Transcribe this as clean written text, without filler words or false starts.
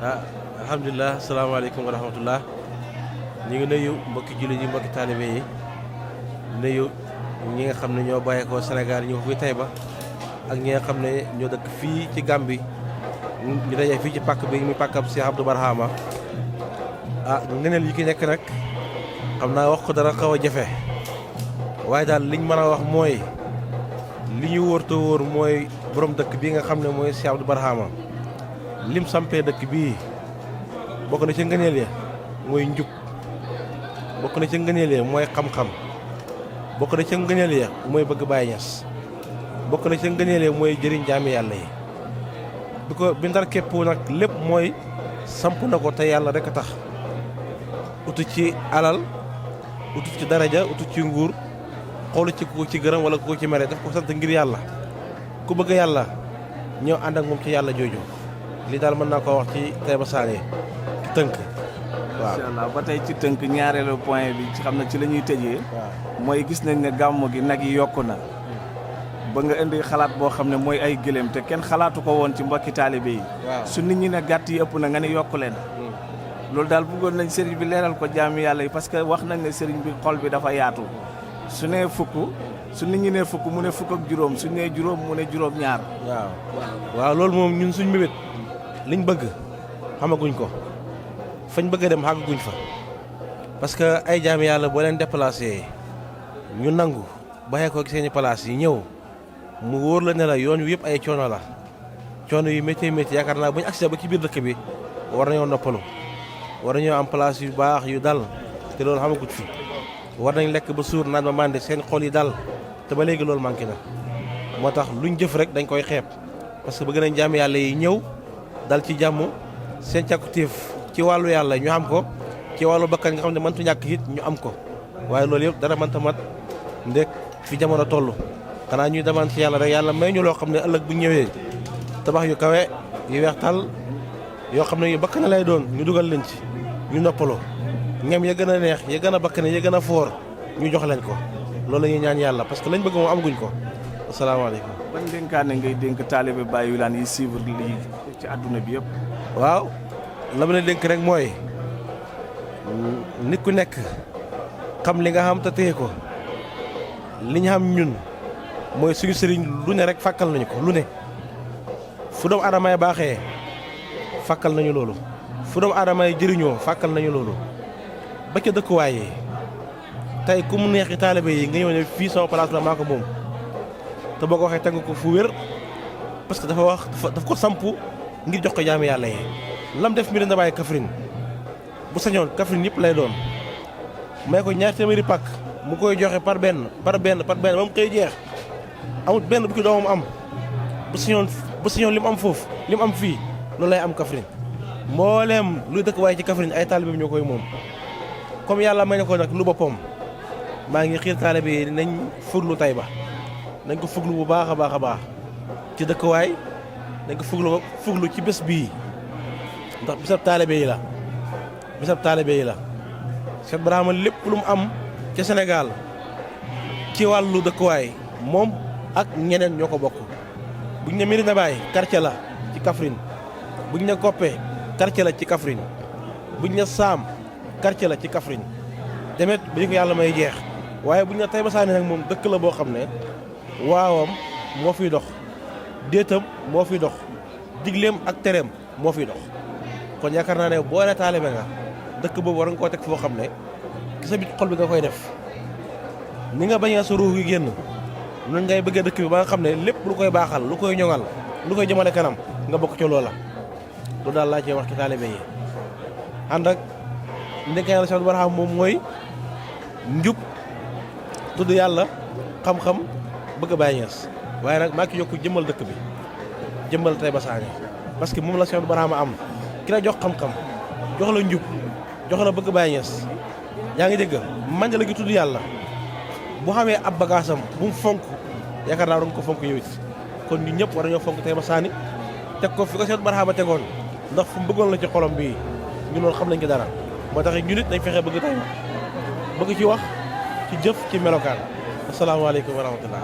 Alhamdulillah, asalaamaaleykum wa rahmatullah. Ñu ngi nuyu mbokki jullit yi mbokki taalibe yi nuyu ñi nga xam ne ñoo bàyyeekoo Sénégal ñëw fi Taïba ak ñi nga xam ne ñoo dëkk fii ci Gambie ñu daje fii ci pàkk bi muy pàkkab Cheikh Abdou Barhama. Ngeneel yi ki nekk nag xam naa wax ko dara xaw a jafe waaye daal liñ mën a wax mooy li ñu wóor te wóor mooy borom dëkk bii nga xam ne mooy Cheikh Abdou Barhama lim sampee dëkk bii bokk na ci ngëneel ya mooy njub, bokk na ci ngëneel ya mooy xam-xam, bokk na ci ngëneel ya mooy bëgg Baay Ñas, bokk na ci ngëneel ya mooy jëriñ jaami yàlla yi. bi ndar képp nag lépp mooy samp na ko te yàlla rek a tax, utu ci alal, utu ci daraja, utu ci nguur, xoolu ci ku ci gërëm wala ku ci mere, daf ko sant ngir yàlla. ku bëgg yàlla ñëw ànd ak moom ci yàlla jooju. lii daal mën naa koo wax ci Taïba Sané ci tënk. waaw incha allah ba tey ci tënk ñaareelu point bi ci xam ne ci la ñuy tëjee. waaw mooy gis nañ ne gàmmu gi nag yi yokku na. ba nga indi xalaat boo xam ne mooy ay gëléem te kenn xalaatu ko woon ci mbokki taalibe yi. waaw su nit ñi ne gàtt yi ëpp na nga ne yokku leen. loolu daal bëggoon nañ sëriñ bi leeral ko jaami yàlla yi parce que wax nañ ne sëriñ bi xol bi dafa yaatu. su nee fukk su nit ñi nee fukk mu ne fukk ak juróom su nee juróom mu ne juróom ñaar. waaw loolu moom ñun suñ mébét liñ bëgg xamaguñ ko fañ bëgg a dem xàgguñ fa parce que ay jaami yàlla boo leen déplacé ñu nangu baxee ko seeni place yi ñëw mu wóor la ne la yoon wi yëpp ay coono la coono yu métti métti yaakaar naa bu ñu accès ba ci biir dëkk bi war nañoo noppalu war nañoo am place yu baax yu dal te loolu xamaguñ fi war nañ lekk ba suur naan ba màndi seen xol yi dal te ba léegi loolu manqué na moo tax luñ jëf rek dañ koy xeeb parce que bëgg nañ jaami yàlla yi ñëw dal ci jàmm seen càkkutéef ci wàllu yàlla ñu am ko ci wàllu bakkan nga xam ne mëntu ñàkk it ñu am ko waaye loolu yëpp dara mënta mat ndek fi jamono toll xanaa ñuy demande ci yàlla rek yàlla may ñu loo xam ne ëllëg bu ñëwee tabax yu kawe yu weex tàll yoo xam ne yu bakkan lay doon ñu dugal leen ci ñu noppaloo ñam ya gën a neex ya gën a bakkan ya gën a foor ñu jox leen ko loolu la ñuy ñaan yàlla parce que lañ bëgg moom amaguñ ko asalaamaaleykum. ban dénkaane ngay dénk taalibe Baye Wilane yi suivre lii ci àdduna bi yëpp. waaw la ma leen dénk rek mooy nit ku nekk xam li nga xam te téye ko li ñu xam ñun mooy suñu sëriñ lu ne rek fàkkal nañu ko lu ne fu doomu aadama yi baaxee fàkkal nañu loolu fu doomu aadama yi jëriñoo fàkkal nañu loolu ba ca dëkkuwaay yi tey ku mu neexi taalibe yi nga ñëw ne fii sama place la maa ko moom te boo ko waxee teg ko fu wér parce que daf ko samp ngir jox ko jaami yàlla yi lam def mi dina bàyyi Kaffrine bu sañoon Kaffrine yëpp lay doon may ko ñaar téeméeri pàkk mu koy joxe par benn ba mu koy jeex amul benn bu ki doomam am bu sañoon li mu am foofu li mu am fii loolu lay am Kaffrine mbooleem luy dëkk waaye ci Kaffrine ay taalibe bi ñoo koy moom comme yàlla may na ko nag lu boppam maa ngi xiir taalibe yi nañ fuglu Taïba nañ ko fuglu bu baax a baax a baax ci dëkkuwaay dañ ko fuglu ci bés bii ndax bisab taalibe yi la Cheikh Barhama lépp lu mu am ca Sénégal ci wàllu dëkkuwaay moom ak ñeneen ñoo ko bokk buñ ne Médina Baye quartier la ci Kaffrine buñ ne Koppé quartier la ci Kaffrine buñ ne Saam quartier la ci Kaffrine demet bi ñu ko yàlla may jeex waaye buñ ne Taïba Sané nag moom dëkk la boo xam ne waawam moo fiy dox déetam moo fiy dox digleem ak tereem moo fiy dox kon yaakaar naa ne boo ne taalibe nga dëkk boobu war nga koo teg foo xam ne ki sa bit xol bi nga koy def ni nga bañee sa ruux gi génn nun ngay bëggee dëkk bi ba nga xam ne lépp lu koy baaxal lu koy ñoŋal lu koy jëmale kanam nga bokk ci loola lu daal laa cee wax ci taalibe yi ànd ak ndénk yàlla Cheikh Barhama moom mooy njub tudd yàlla xam-xam bëgg Baay Ñas waaye nag maa ngi yokk jëmmal dëkk bi jëmmal Taïba Sané parce que moom la Cheikh Barhama am ki la jox xam-xam jox la njub jox la bëgg Baay Ñas yaa ngi dégg man la gi tudd yàlla bu xamee ab bagaasam bu mu fonk yaakaar naa doon ko fonk yow it kon ñun ñëpp war nañoo fonk Taïba Sané teg ko fi ko Cheikh Barhama tegoon ndax fu mu bëggoon la ci xolam bii ñu loolu xam nañ ko dara moo tax ñu nit nañ fexe bëgg Taïba bëgg ci wax ci jëf ci melokaan asalaamaaleykum wa rahmatullah.